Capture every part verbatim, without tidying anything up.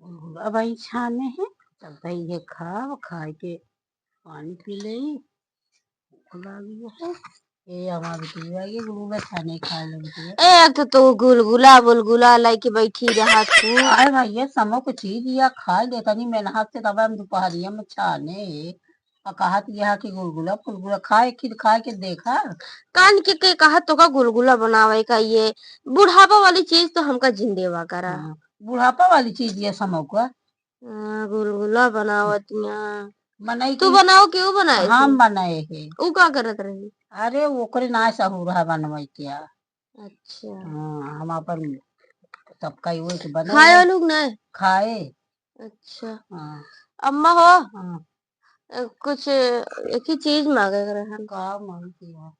गुलगुला भाई छाने हैं, तब भाई ये खाब, खाए के पानी पी ले, भूख लागी है। ये हमार बिटिया, ये गुलगुला छाने खाए ले बिटिया। एक तो तू गुलगुला बुलगुला लेके बैठी रहा तू। अरे भाई, ये समो के चीज या खाए ले तनी मेहनत से, तब हम दोपहरिया में छाने। आ कहत यह कि गुलगुला फुलगुला खाए, खिर खाए के देखा। कान के, के कहत तो का गुलगुला बनावे का, ये बुढ़ापा वाली चीज तो हमका जिन देवा करा। हाँ, बुढ़ापा वाली चीज ये समो का। हाँ, गुलगुला बनावत यहाँ। बनाई तू की? बनाओ कि ऊ बनाए हम थे? बनाए है। ऊ का करत रही? अरे, ओकरे ना सहूर है बनवे के। अच्छा। हाँ, हम अपन सबका ही वही के बनाए खाए हैं। वालू के नहीं? खाए। अच्छा। हाँ। अम्मा हो? हाँ। अ, कुछ एक ही चीज मांगे के रहन। का मांगती हो?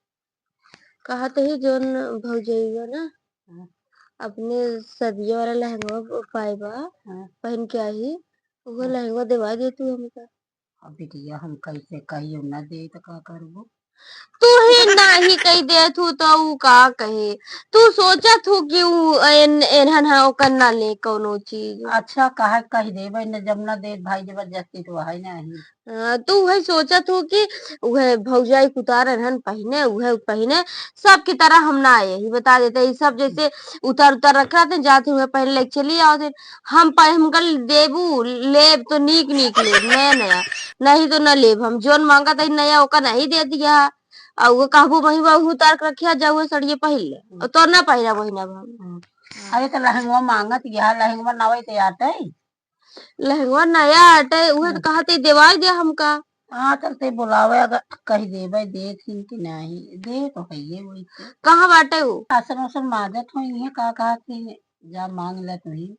कहत ही जोन भौजइया ना, हाँ। अपने सदिया वाला लहंगवा पाए बा, हाँ। पहन के आई, उहो हाँ। लहंगवा देवा दे तू हमका। अब बिटिया, हम कैसे कहियो ना दे तो का करबो? तू ही नाही कही दे तू तो ऊ का कहे? तू सोचत हूँ कि ऊ एन-, एनहन है ओकर ना ले कौनो चीज। अच्छा, कहा कह देबे न, जब ना दे भाई जबरदस्ती तो है नहीं। हाँ, तू उहे सोचत हो कि उहे भौजाई के उतार रहन पहिने, उहे पहिने, सबकी तरह हम ना यही बता देते। ई सब जैसे उतार उतार रख रहते, जाते हुए पहन ले चली आवत हैं। हम पह-, हम कल देबू, लेब तो नीक नीक लेब, नया नया, नहीं तो ना लेब। हम जोन मांगत है नया, ओका नहीं दे दिया। और वो कहबू, "वही बा, उतार के रखिया, जा उहे सड़िए पहिन ले।" और तो ना पहिरा, वही ना हम। हम्म। अरे तो लहंगवा मांगत, यह लहंगवा नवे ते आते। लहंगवा नया आटे, उहे तो हाँ। कहत ही देवाई दे हमका। हाँ, चल ते बुलावे, अगर कह देबे, देत ही कि नहीं, दे तो हइये वही के। कहाँ बाटे उ? बासन वासन माजत होई है, का कहत ही, जा मांग ले तू ही।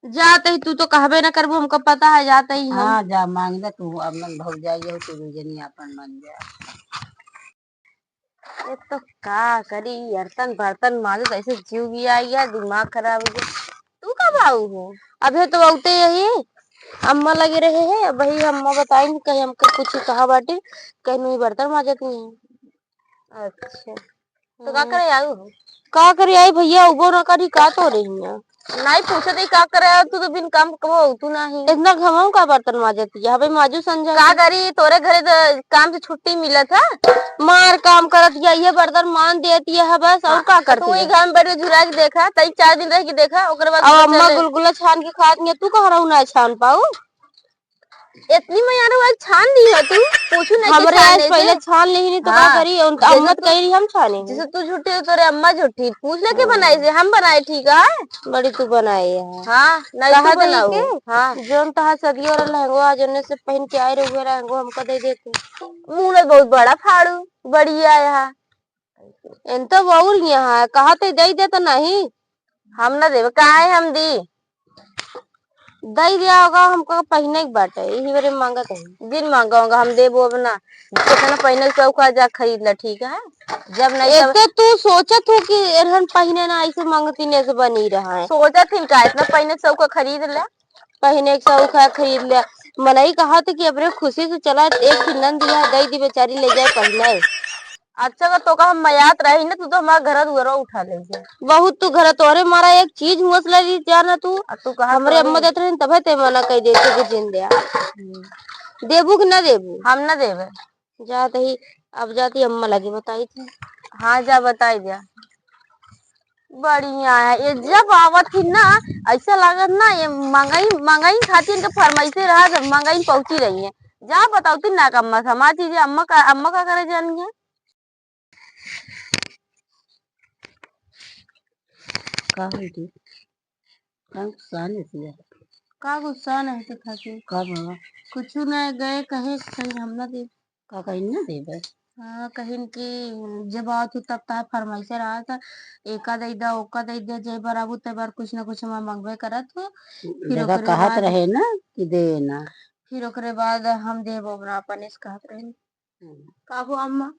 जात ही, तू तो कहबे ना करबू, हमका पता है, जात ही हम। हाँ, जा मांग ले तू, अब मन भौजाई हो, तू दुजनी अपन मन जा। एक तो का करी, बर्तन बर्तन माजत ऐसे जीव गिया गया, दिमाग खराब हो गया। तू कब आऊ हो? अबे तो औते यही अम्मा लगे रहे हैं, अब वही अम्मा बताइन कहीं हमके कुछ कहा बाटे, कहीं नहीं बर्तन माजत नहीं है। अच्छा, तो का हाँ। करे आऊ हो? का करे आई भैया, उबो ना करी का तो रही है। नहीं पूछत ही का करे आऊ, तू तो बिन काम कबो तू नहीं। इतना घमाऊ का बर्तन माजत है, हबे माजू संझा का के। करी, तोरे घरे तो काम से छुट्टी मिलत है। मार काम करत या, ये बर्तन मान देत या है बस, और हाँ, का तो करती तू है? ही घर में बैठ के झुरा के देखा, तई चार दिन रह के देखा, ओकरे बाद अब पता अम्मा चले। गुलगुला छान के खात नहीं, तू कह रहू ना छान पाऊ? इतनी मयारू आज छान ली है तू, पूछू नहीं कि हमरे आज छाने पहले से। छान लेही नहीं तो का हाँ, करी? उनका जैसे अम्मा तो तू, कह रही हम छाने हैं। जैसे तू झूठी हो, तोरे अम्मा झूठी। पूछ ले के हाँ। बनाई से, हम बनाए ठीक है। बड़ी तू बनाई है। हाँ, नहीं तू कहत रही बनाऊ। के हाँ। जोन तहार सदियों वाला लहंगवा, जोने से पहन के आए रहुए लहंगवा हमका दे देते। मुंह में बहुत बड़ा फाड़ू, बढ़िया है। हाँ। इन तो बहुत यहाँ है, कहत ही दे दे तो नहीं। हम ना देबे, काहे हम दी? दे दिया होगा, हमको पहिने के बाटे, यही बारे मांगत है। जिन मांगा होगा, हम देबो अब ना। जितना पहिने के शौक है, जा खरीद ले, ठीक है? जब नहीं एक तब तो तू सोचत हो कि एरहन पहिने ना, ऐसे मांगती ने से बनी रहा है। सोचत ही का, इतना पहिने के शौक है, खरीद ले। पहिने के शौक है, खरीद ले। मनई कहत कि अपने खुशी से चला, एक ठे नंद यहाँ दे दी बेचारी, ले जाए पहिने। अच्छा, अगर तोका हम मयात रही ना, तू तो हमारा घर दुआरा उठा ले जा। बहुत तू घर तोरे मारा एक चीज मुँह से ले ली जाना तू। आ तू कहा हमरे तोरे? अम्मा देत रही तबे ते मना कह देते कि जिन दे। हम्म। देबू कि ना देबू? हम ना देबे। जात ही, अब जाती अम्मा लगे बताई थी। हाँ, जा बताई जा। बढ़िया है, ये जब आवत ही ना, ऐसा लागत ना, ये मंगई, मंगई खातिर इनके फरमाइशे रहा, जब मंगई पहुंची रही है। जा बताओ ती ना, अम्मा से हमार चीजें, अम्मा का, अम्मा का करे जानी है? का होई रे? का गुस्सा नहीं किया? का गुस्सा नहीं तो था के? का बाबा? कुछ ना गए कहे, कहीं हम ना दे। का कहीं ना देबे? हाँ, कहिन कि जब आवत हो तब तार फरमाइशे रहा था, एका दे दा, ओका दे दा, जय बार आबू तय बार कुछ ना कुछ हमार मंगबे करत हो। फिर देखा, ओकरे कहत बाद रहे ना कि दे ना। फिर ओकरे बाद हम देबो ना अपने से कहत रहे। हम्म। का हो अम्मा?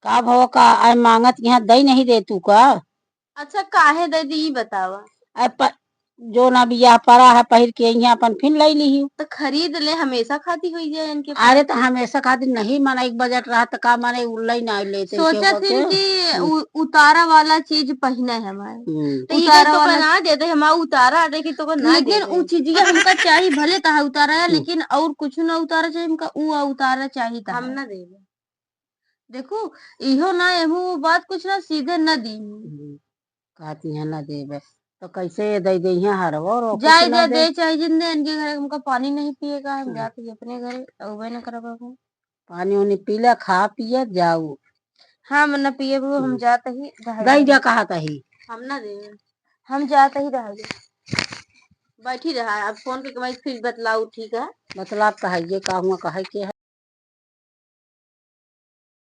का भवा का आय मांगत यहाँ दई नहीं दे तू का? अच्छा, काहे दे दी, ई बतावा। आय प-, जो ना बियाह परा है, पहिर के यहाँ अपन फिर लई लिही। तो खरीद ले, हमेशा खाती होई जाए इनके पास। अरे, तो हमेशा खातिर नहीं, माने एक बजट रहा, तो का माने उ लई ना लेते सोचत केहू के। हिन कि हम्म। उ-, उतारा वाला चीज पहिने है हमारे। हम्म। तो ई उतारा तो वाला ना देते, हमारा उतारा आटे की तो ना लेकिन देते। उ चीजिया हमका चाही, भले तहा उतारा है, हम्म। लेकिन और कुछ ना उतारा चाही, हमका उ उतारा चाही तहा। हम ना देबे। देखू, इहो ना, एहू बात कुछ ना, सीधे ना दी। हम्म। कहती है ना देबे, तो कैसे ये दे दे यहाँ हरवा और कुछ जाए ना दे, दे। दे चाहे जिन दे, इनके घरे हमका पानी नहीं पिए का, हम हम्म। जाते ही अपने घरे, अउबे न करब हम। पानी उनी पी ले, खा पिए, जाऊ। हम न पिए, हम हम्म। जाते ही रह गई जाए। जा कहा तही। हम ना देबे। हम जाते ही रह गए। बैठी रहा, अब फोन करके मैं फिर बतलाऊ, ठीक है? बतलाब तो है, ये का हुआ, कहे के है?